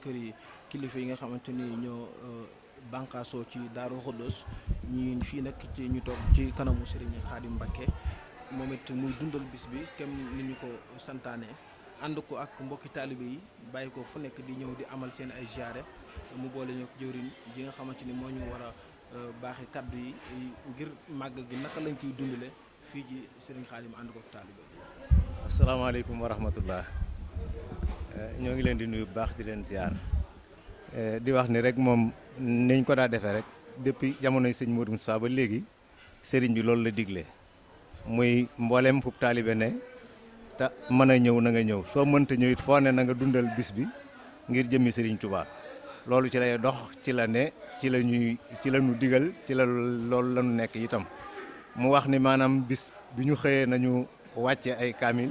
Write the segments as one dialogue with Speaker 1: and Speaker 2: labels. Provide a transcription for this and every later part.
Speaker 1: kër yi kilifa yi nga xamante ni ñoo bànqaasoo ci Daaru Xudoos ñu fii nag ci ñu toog ci kanamu Serigne Khadim Mbacké moom it muy dundal bis bi kem ni ñu ko santaane ànd ko ak mbokki taalibe yi bàyyi ko fu nekk di ñëw di amal seen ay ziyaare mu boole ñoo jëwriñ ji nga xamante ni moo ñu war a baaxe kaddu yi ngir màggal gi naka lañ ciy dundale fii ci Serigne Khadim ànd ko taalibe yi.
Speaker 2: asalaamaaleykum wa rahmatullah ñoo ngi leen di nuyu bu baax di leen ziar di wax ni rek moom niñ ko daa defee rek depuis jamonoy sëñ Modou Moustapha ba léegi sëriñ bi loolu la digle muy mboolem fu taalibe ne te mën a ñëw na nga ñëw soo mënta ñëw it foo ne na nga dundal bis bi ngir jëmmi sëriñ Touba loolu ci lay dox ci la ne ci la ñu digal ci la loolu la ñu nekk itam mu wax ni maanaam bis bi ñu xëyee nañu wàcce ay kaamil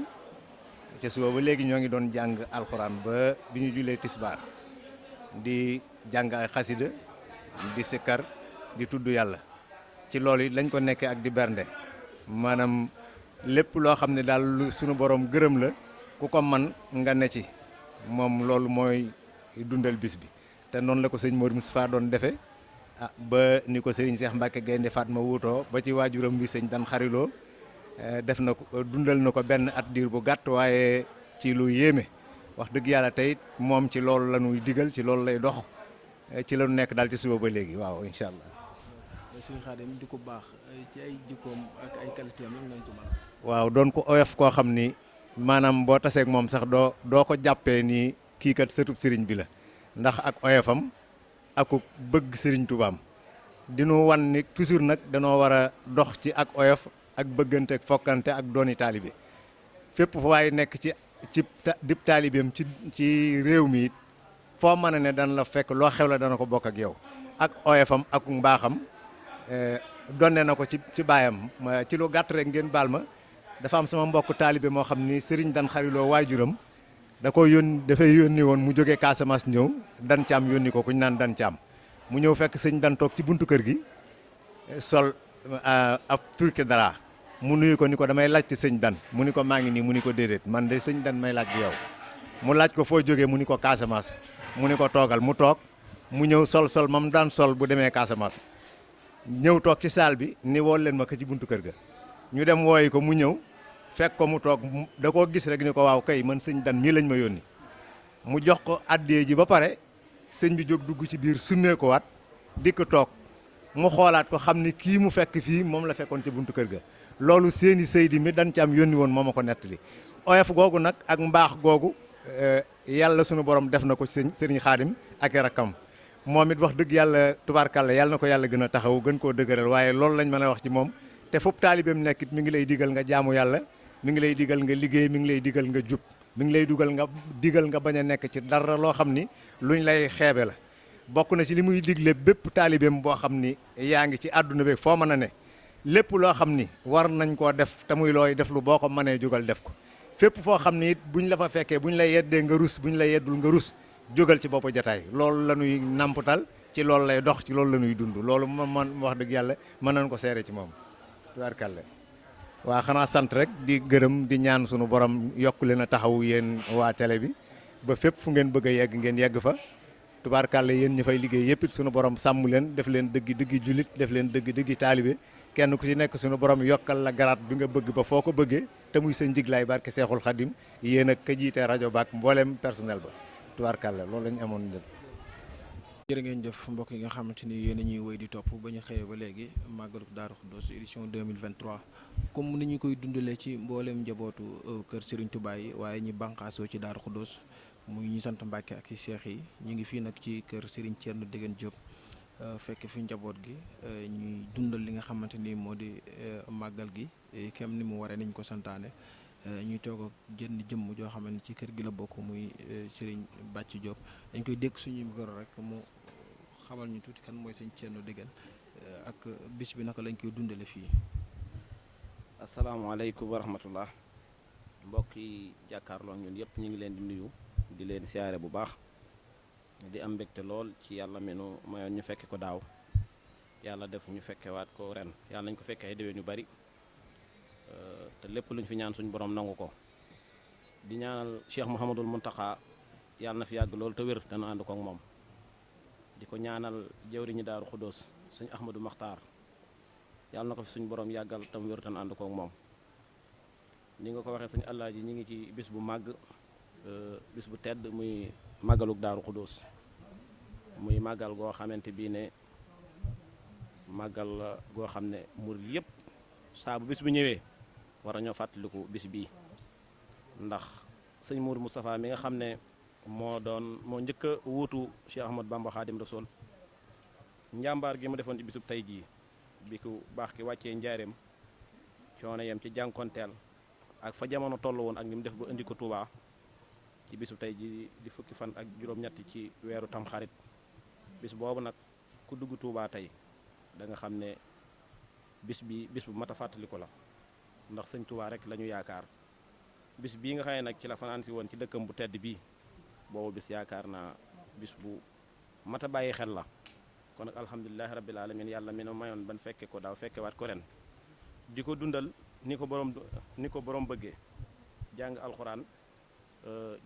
Speaker 2: ca suba ba léegi ñoo ngi doon jàng alxuraan ba bi ñu julee tisbaar di jàng ay xasida di sikkar di tudd yàlla ci loolu it lañ ko nekkee ak di bernde maanaam lépp loo xam ne daal lu sunu borom gërëm la ku ko man nga ne ci moom loolu mooy dundal bis bi te noonu la ko sëñ Modou Moustapha doon defee ba ni ko sëriñ Cheikh Mbacké Gaynde Fatma wuutoo ba ci waajuram bi sëñ Dan Xariloo def na ko dundal na ko benn at diir bu gàtt waaye ci lu yéeme wax dëgg yàlla tey moom ci loolu la ñuy digal ci loolu lay dox ci la ñu nekk daal ci suba ba léegi waaw incha allah.
Speaker 1: Serigne Khadim di ko baax ci ay jikkoom ak ay qualité am lañ ci mën.
Speaker 2: waaw doon ko oyof koo xam ni maanaam boo taseeg moom sax doo ko jàppee ni kii kat sëtub sëriñ bi la ndax ak oyofam ak bëgg sëriñ tubaam dinu wan ni toujours nag danoo war a dox ci ak oyof ak bëggante ak fokkante ak dooni taalibe fépp fu waaye nekk ci dib taalibeem ci réew mi it foo mën a ne dana la fekk loo xew la dana ko bokk ak yow ak oyofam ak mbaaxam donne na ko ci baayam ci lu gàtt rek ngeen baal ma dafa am sama mbokk taalibe moo xam ni sëriñ Dan Xariloo waajuram dafay yónni woon mu jógee Casamance ñëw Dan Caam yónni ko ku ñu naan Dan Caam mu ñëw fekk sëñ Dan toog ci buntu kër gi sol ab turki dara mu nuyu ko ni ko damay laaj ci sëñ Dan mu ni ko maa ngi nii mu ni ko déedéet man de sëñ Dan may laaj bi yow mu laaj ko foo jógee mu ni ko Casamance mu ni ko toogal mu toog mu ñëw sol mam daan sol bu demee Casamance ñëw toog ci saal bi ni wool leen ma ko ci buntu kër ga ñu dem wooyi ko mu ñëw fekk ko mu toog da koo gis rek ni ko waaw kay man sëñ Dan mii lañ ma yónni mu jox ko addee ji ba pare sëñ bi jóg dugg ci biir summee ko waat dikk toog mu xoolaat ko xam ni kii mu fekk fii moom la fekkoon ci buntu kër ga loolu seeni Seydi mi Dan Caam yónni woon moo ma ko nettali oyof googu nag ak mbaax googu yàlla sunu borom def na ko sëriñ Xaadim ak rakkam moom it wax dëgg yàlla tubaarkàlla yàlla na ko yàlla gën a taxaw gën koo dëgëral waaye loolu lañ mën a wax ci moom te foofu taalibeem nekkit mi ngi lay digal nga jaamu yàlla mi ngi lay digal nga liggéey mi ngi lay digal nga jub mi ngi lay digal nga bañ a nekk ci dara loo xam ni luñ lay xeebe la bokk na ci li muy digle bépp taalibeem boo xam ni yaa ngi ci àdduna bi foo mën a ne lépp loo xam ni war nañ koo def te muy looy def lu boo ko mënee jógal def ko fépp foo xam ni it buñ la fa fekkee buñ lay yeddee nga rus buñ la yeddul nga rus jógal ci boppu jataay loolu la ñuy nàmpatal ci loolu lay dox ci loolu la ñuy dund loolu man wax dëgg yàlla mën nañ ko seere ci moom tubaarkàlla waa xanaa sant rek di gërëm di ñaan sunu borom yokk leen a taxaw yéen waa télé bi ba fépp fu ngeen bëgg a yegg ngeen yegg fa tubaarkàlla yéen ñi fay liggéey yëpp it sunu borom sàmm leen def leen dëggi jullit def leen dëggi taalibe kenn ku ci nekk sunu borom yokkal la garaat bi nga bëgg ba foo ko bëggee te muy sa njiglaay barke Seexul Xadim yéen ak ka jiite rajo baak mboolem personnel ba tubaarkàlla loolu la ñu amoon def.
Speaker 1: jërë ngeen jëf mbokk yi nga xamante ni yéen a ñuy wéy di topp ba ñu xëyee ba léegi màggalu Daaru Xudoos édition 2023 comme ni ñu koy dundalee ci mboolem njabootu kër Serigne Touba yi waaye ñi bànqaasoo ci Daaru Xudoos muy ñi sant Mbàkke ak ci seex yi ñu ngi fii nag ci kër Serigne Thierno Dégène Diop fekk fi njaboot gi ñuy dundal li nga xamante ni moo di màggal gi kem ni mu waree niñ ko santaane ñuy toog ak jënd jëmm joo xam ne ci kër gi la bokk muy Serigne Bàcci Diop dañ koy dégg suñu micro rek mu xamal ñu tuuti kan mooy sëñ Thierno Dégène ak bis bi naka lañ koy dundale fii.
Speaker 3: asalaamaaleykum wa rahmatullah mbokk yi jàkkaarloo ñun yëpp ñu ngi leen di nuyu di leen siyaare bu baax di am mbégte lool ci yàlla menu mayoon ñu fekke ko daaw yàlla def ñu fekkewaat ko ren yàlla nañ ko fekkee ay déwén yu bari te lépp luñ fi ñaan suñu borom nangu ko di ñaanal Cheikh Mouhamadul Mountakha yàlla na fi yàgg loolu te wér te nu ànd ko ak moom di ko ñaanal jëwriñu Daaru Xuddoos sëñ Ahmadou Maxtaar yàlla na ko fi suñu borom yàggal tam wér te nu ànd ko ak moom ni nga ko waxee sëñ Alaaji ñi ngi ci bis bu màgg bis bu tedd muy màggaluk Daaru Xuddoos muy màggal goo xamante bii ne màggal la goo xam ne murid yëpp saa bu bis bu ñëwee war a ñoo fàttaliku bis bii ndax sëñ Mourou Moustapha mi nga xam ne moo njëkk a wuutu Cheikh Ahmad Bamba Khadim Rasoul njàmbaar gi mu defoon ci bisub tey jii bi ku baax ki wàccee njaareem coono yem ci jànkonteel ak fa jamono toll woon ak ni mu def ba indi ko Touba ci bisub tey jii di fukki fan ak juróom-ñetti ci weeru tamxarit bis boobu nag ku dugg Touba tey da nga xam ne bis bu mat a fàttaliku la ndax sëñ Touba rek la ñu yaakaar bis bii nga xam ne nag ci la fanaan si woon ci dëkkam bu tedd bii boobu bis yaakaar naa bis bu mat a bàyyi xel la kon nag alhamdulilahi rabbil alamin yàlla mi no mayoon ban fekke ko daaw fekke waat ko ren di ko dundal ni ko borom bëggee jàng alxuraan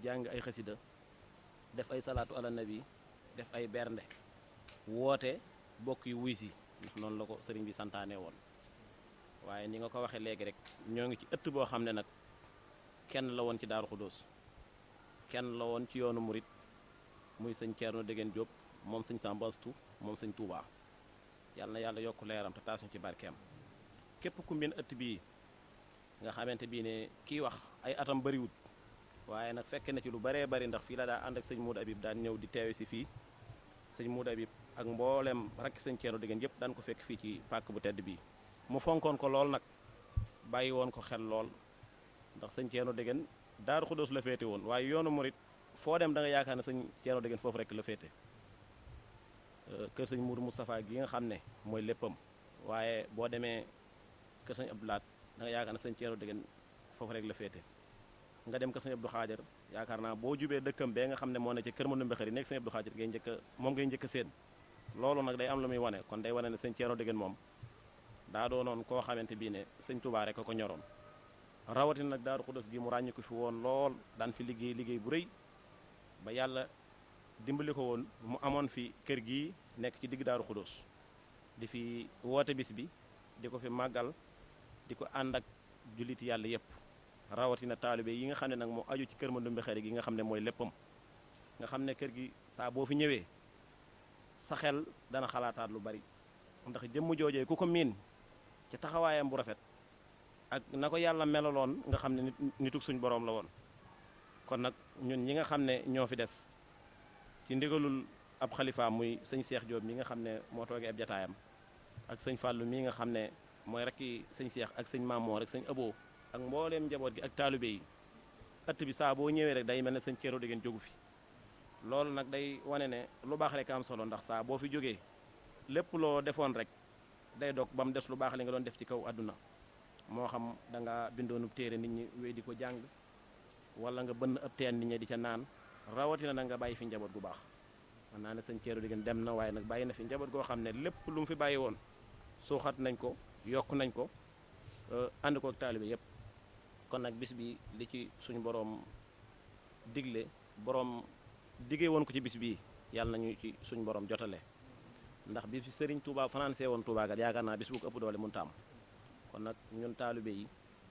Speaker 3: jàng ay xasida def ay salaatu ala nabi def ay bernde woote bokk yu wuy si ndax noonu la ko sëriñ bi santaane woon waaye ni nga ko waxee léegi rek ñoo ngi ci ëtt boo xam ne nag kenn la woon ci Daaru Xuddoos kenn la woon ci yoonu murit muy sëñ Ceerno Degen Jóob moom sëñ Samba Astu moom sëñ Touba yàlla na yàlla yokk leeram te taasuñ ci barkeem képp ku mbin ëtt bii nga xamante bii ne kii wax ay atam bariwut waaye nag fekke na ci lu baree bari ndax fii la daa ànd ak sëñ Muudu Abib daan ñëw di teewe si fii sëñ Muudu Abib ak mboolem rakk sëñ Ceerno Degen yëpp daan ko fekk fii ci pàkk bu tedd bii mu fonkoon ko lool nag bàyyi woon ko xel lool ndax sëñ Ceerno Degen Daaru Xuddoos la féete woon waaye yoonu murit foo dem da nga yaakaar ne sëñ Ceerno Degen foofu rek la féete kër sëñ Mourou Moustapha gi nga xam ne mooy léppam waaye boo demee kër sëñ Abdou Laat da nga yaakaar ne sëñ Ceerno Degen foofu rek la féete nga dem kër sëñ Abdou Xaajar yaakaar naa boo jubee dëkkam bee nga xam ne moo ne ci kër Mandumbe Xari nekk sëñ Abdou Xaajar moom ngay njëkk a séen loolu nag day am lu muy wane kon day wane ne sëñ Ceerno Degen moom daa doonoon koo xamante bii ne sëñ Touba rek a ko ñoroon rawatina nag Daaru Xuddoos gi mu ràññi ko fi woon lool daan fi liggéey bu rëy ba yàlla dimbali ko woon mu amoon fi kër gi nekk ci digg Daaru Xuddoos di fi woote bis bi di ko fi màggal di ko ànd ak julliti yàlla yëpp rawatina taalibe yi nga xam ne nag moo aju ci kër Mandumbe Xari gi nga xam ne mooy léppam nga xam ne kër gi saa boo fi ñëwee sa xel dana xalaataat lu bari ndax jëmm joojee ku ko miin ci taxawaayam bu rafet ak na ko yàlla melaloon nga xam ne nitug suñ boroom la woon kon nag ñun ñi nga xam ne ñoo fi des ci ndigalul ab xalifa muy sëñ Cheikh Diop mi nga xam ne moo toogee ab jataayam ak sëñ Fallou mi nga xam ne mooy rekki sëñ Cheikh ak sëñ Mamoor rek sëñ Abo ak mbooleem njaboot gi ak taalibe yi ëtt bi saa boo ñëwee rek day mel ne sëñ Ceerno Degen jógu fi loolu nag day wane ne lu baax rek am solo ndax saa boo fi jógee lépp loo defoon rek day dog ba mu des lu baax li nga doon def ci kaw àdduna moo xam da nga bindoonub téere nit ñi wéy di ko jàng wala nga bënn ëpp teen nit ñi di ca naan rawatina nag nga bàyyi fi njaboot gu baax man naa ne sëñ Ceerno Degen dem na waaye nag bàyyi na fi njaboot goo xam ne lépp lu mu fi bàyyi woon suuxat nañ ko yokk nañ ko ànd ko ak taalibe yépp kon nag bis bi li ci suñu boroom digle boroom diggee woon ko ci bis bii yàlla nañu ci suñu boroom jotale ndax bis bi sëriñ Touba fanaanse woon Touba gat yaakaar naa bis bu ko ëpp doole mun taam kon nag ñun taalibe yi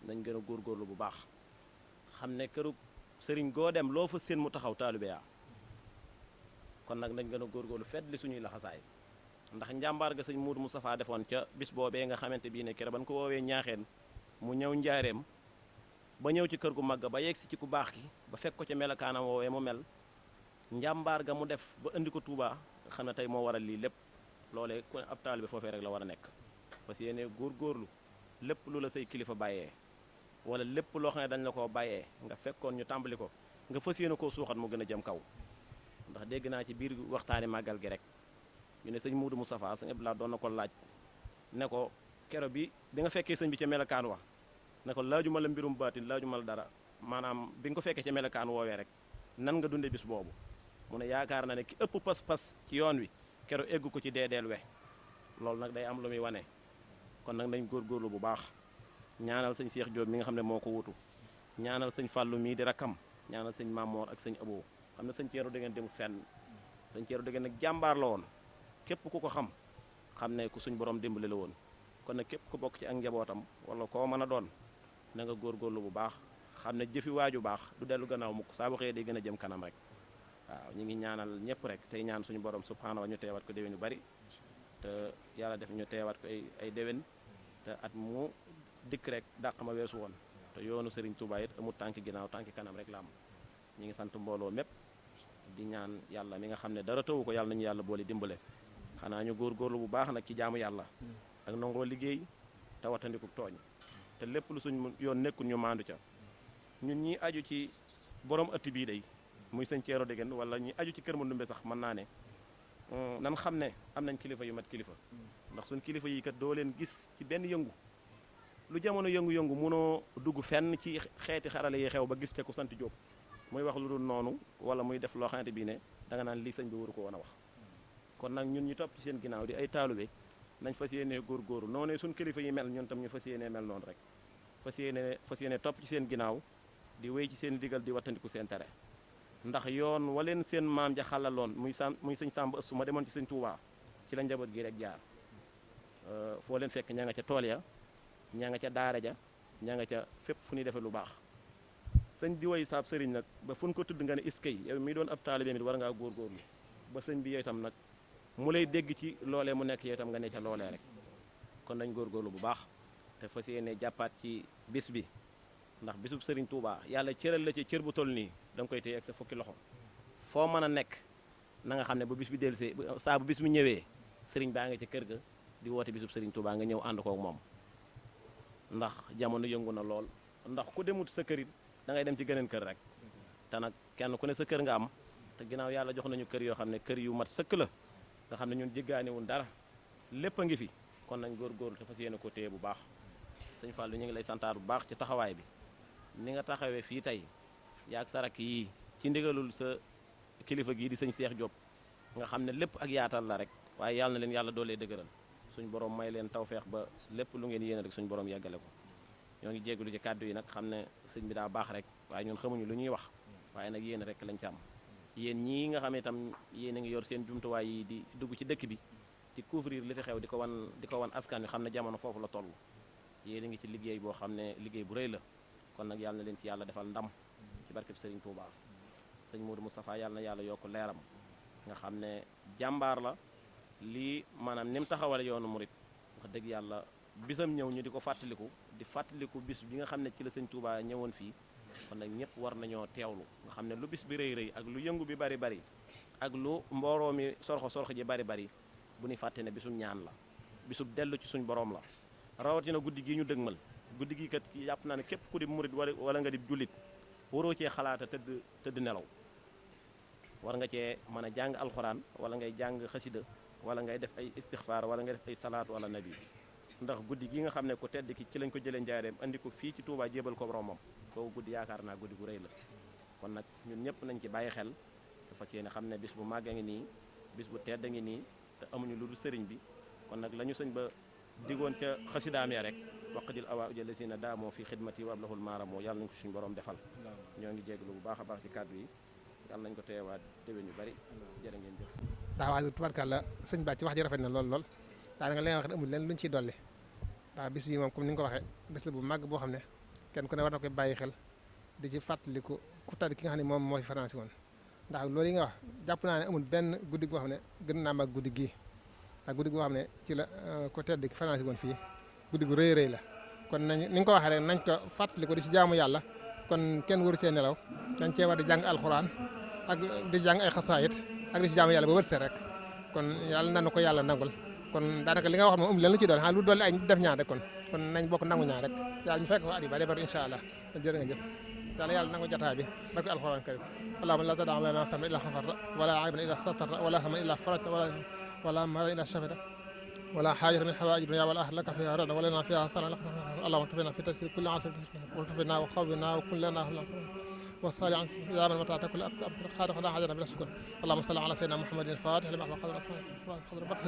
Speaker 3: nañ gën a góorgóorlu bu baax xam ne këru sëriñ goo dem loo fa seen mu taxaw taalibe yaa kon nag nañ gën a góorgóorlu fedd li suñuy laxasaay ndax njàmbaar ga sëñ Mourou Moustapha defoon ca bis boobee nga xamante bii ne kere ban ko woowee ñaaxeen mu ñëw njaareem ba ñëw ci kër gu mag ba yegg si ci ku baax ki ba fekk ko ca melokaanam woowee mu mel njàmbaar ga mu def ba indi ko Touba nga xam ne tey moo waral lii lépp loolee ku ab taalibe foofee rek la war a nekk parce que yéene góorgóorlu lépp lu la say kilifa bàyyee wala lépp loo xam ne dañ la koo bàyyee nga fekkoon ñu tàmbali ko nga fas yéene koo suuxat mu gën a jëm kaw ndax dégg naa ci biir waxtaani màggal gi rek ñu ne sëñ Moudou Moustapha sëñ Abdoulaye doon na ko laaj ne ko kero bi nga fekkee sëñ bi ca melokaan wa ne ko laajuma la mbirum baatin laajuma la dara maanaam bi nga ko fekkee ca melokaan woowee rek nan nga dunde bis boobu mu ne yaakaar na ne ki ëpp pas-pas ci yoon wi kero eggu ko ci deedeel we loolu nag day am lu muy wane kon nag nañ góorgóorlu bu baax ñaanal sëñ Cheikh Diop mi nga xam ne moo ko wutu ñaanal sëñ Fallou mii di rakkam ñaanal sëñ Mamoor ak sëñ Abo xam ne sëñ Ceerno Degen demul fenn sëñ Ceerno Degen nag jàmbaar la woon képp ku ko xam ne ku suñ borom dimbali la woon kon nag képp ku bokk ci ak njabootam wala koo mën a doon na nga góorgóorlu bu baax xam ne jëfi waaju baax du dellu gannaaw mukk saa bu xëyee day gën a jëm kanam rek waaw ñu ngi ñaanal ñëpp rek tey ñaan suñu borom subhaanahu wa ñu teewaat ko déwén yu bari te yàlla def ñu teewaat ko ay déwén te at mu dikk rek dàq ma weesu woon te yoonu Serigne Touba it amul tànki ginnaaw tànki kanam rek la am ñu ngi sant mbooloo mépp di ñaan yàlla mi nga xam ne dara tawu ko yàlla nañu yàlla boole dimbale xanaa ñu góorgóorlu bu baax nag ci jaamu yàlla ak nangoo liggéey te watandiku tooñ te lépp lu suñ yoon nekkul ñu maandu ca ñun ñi aju ci borom ëtt bii day muy sëñ Ceerno Degen wala ñi aju ci kër Mandumbe sax mën naa ne nan xam ne am nañ kilifa yu mat kilifa ndax suñ kilifa yi kat doo leen gis ci benn yëngu lu jamono yëngu-yëngu munoo dugg fenn ci xeeti xarale yi xew ba gis ca ku sant Jóob muy wax lu dul noonu wala muy def loo xamante bii ne danga naan lii sëñ bi waru ko woon a wax kon nag ñun ñu topp ci seen ginnaaw di ay taalube nañ fas yéenee góorgóorlu noonu suñ kilifa yi mel ñun tam ñu fas yéenee mel noonu rek fas yéene topp ci seen ginnaaw di wéy ci seen digal di wattandiku seen tere ndax yoon waleen seen maam ja xàllaloon muy sëñ Sàmba Ëstu ma demoon ci sëñ Tuubaa ci la njaboot gi rek jaar foo leen fekk ña nga ca tool ya ña nga ca daara ja ña nga ca fépp fu ñuy defee lu baax sëñ di woy saab sëriñ nag ba fu ñu ko tudd nga ne iskay yow mi doon ab taalibe mi war ngaa góorgóorlu ba sëñ bi yow itam nag mu lay dégg ci loolee mu nekk yow itam nga ne ca loolee rek kon nañ góorgóorlu bu baax te fas yéene jàppaat ci bis bi ndax bisub sëriñ Touba yàlla cëral la ci cër bu toll nii da nga koy téye ak sa fukki loxo foo mën a nekk na nga xam ne ba bis bi dellusee saa bu bis bi ñëwee sëriñ baa nga ca kër ga di woote bisub sëriñ Touba nga ñëw ànd kook moom ndax jamono yëngu na lool ndax ku demut sa kër it da ngay dem ci geneen kër rek te nag kenn ku ne sa kër nga am te ginnaaw yàlla jox nañu kër yoo xam ne kër yu mat sëkk la nga xam ne ñun jéggaaniwun dara lépp a ngi fi kon nañ góorgóorlu te fas yéene ko téye bu baax sëñ Fallou ñu ngi lay santaat bu baax ci taxawaay bi ni nga taxawee fii tey yaag sarak yii ci ndigalul sa kilifa gii di sëñ Cheikh Diop nga xam ne lépp ak yaatal la rek waaye yàlla na leen yàlla doolee dëgëral suñ borom may leen tawfeex ba lépp lu ngeen yéene rek suñ borom yeggale ko ñoo ngi jégalu ci kàddu yi nag xam ne sëñ bi daa baax rek waaye ñun xamuñu lu ñuy wax waaye nag yéen rek lañ ci am yéen ñii nga xam ne itam yéen a ngi yor seen jumtuwaay yi di dugg ci dëkk bi di couvrir li fi xew di ko wan askan wi xam ne jamono foofu la toll yéen a ngi ci liggéey boo xam ne liggéey bu rëy la kon nag yàlla na leen ci yàlla defal ndam ci barkeb Serigne Touba sëñ Modou Moustapha yàlla na yàlla yokk leeram nga xam ne jàmbaar la lii maanaam ni mu taxawale yoonu murit wax dëgg yàlla bisam ñëw ñu di ko fàttaliku bis bi nga xam ne ci la sëñ Touba ñëwoon fii kon nag ñëpp war nañoo teewlu nga xam ne lu bis bi rëy rëy ak lu yëngu bi bari bari ak lu mbooroo mi sorxo ji bari bari bu ñu fàtte ne bisum ñaan la bisub dellu ci suñ borom la rawatina guddi gii ñu dëgmal guddi gi kat yàpp naa ne képp ku di murit wala nga di jullit waroo cee xalaata tëdd nelaw war nga cee mën a jàng alxuraan wala ngay jàng xasida wala ngay def ay istixfaar wala ngay def ay salaatu ala nabi ndax guddi gi nga xam ne ku tedd ki ci lañ ko jëlee njaareem andi ko fii ci Touba jébal ko boromam kooku guddi yaakaar naa guddi gu rëy la kon nag ñun ñëpp nañ ci bàyyi xel te fas yéene xam ne bis bu màgg a ngi nii bis bu tedd a ngi nii te amuñu lu dul sëriñ bi kon nag la ñu sëñ ba digoon ca xasidaam ya rek waqdil awaa ujële si na daamoo fi xidmati wa ablahul maaramoo yàlla nañ ko suñu borom defal ñoo ngi jégalu bu baax a baax ci kàddu yi yàlla nañ ko teewaat déwén yu bari jërë ngeen jëf
Speaker 4: waaw tubarkàlla sëñ Ba ci wax ji rafet na lool daanaka li nga wax ne amul leen luñ ciy dolli ndax bis bi moom comme ni nga ko waxee bis la bu màgg boo xam ne kenn ku ne war na koy bàyyi xel di ci fàttaliku ku tàdd ki nga xam ne moom moo fi France woon ndax loolu yi nga wax jàpp naa ne amul benn guddi goo xam ne gën naa mag guddi gii ak guddi goo xam ne ci la ku tedd ki France woon fii guddi gu rëy la kon nañ ni nga ko waxee rek nañ ko fàttaliku di ci jaamu yàlla kon kenn waru cee nelaw dañ cee war di jàng alxuraan ak di jàng ay xasaayit ak di ci jaamu yàlla ba wërsëg rek kon yàlla na ko yàlla nangul kon daanaka li nga wax moom leen lu ci doon lu dolli ay def ñaan rek kon nañ bokk nangu ñaan rek yàlla ñu fekk ko at yi bari bari incha allah jërë nga jëf yàlla nangu jotaay bi barke alxuraan karim allahumma la tadaa lana samna illa xafarta wala ayban illa satarta wala haman illa farajta wala maran illa shafita wala xaajata min xawaaij dunya wal aaxira laka fiha rada wala lana fiha hasana allahumma tufina fi tasir kulli asr wa tufina wa qawwina wa kun lana والصالح يا من متى تاكل خالق لا حاجه بلا شكر اللهم صل على سيدنا محمد الفاتح لما خلق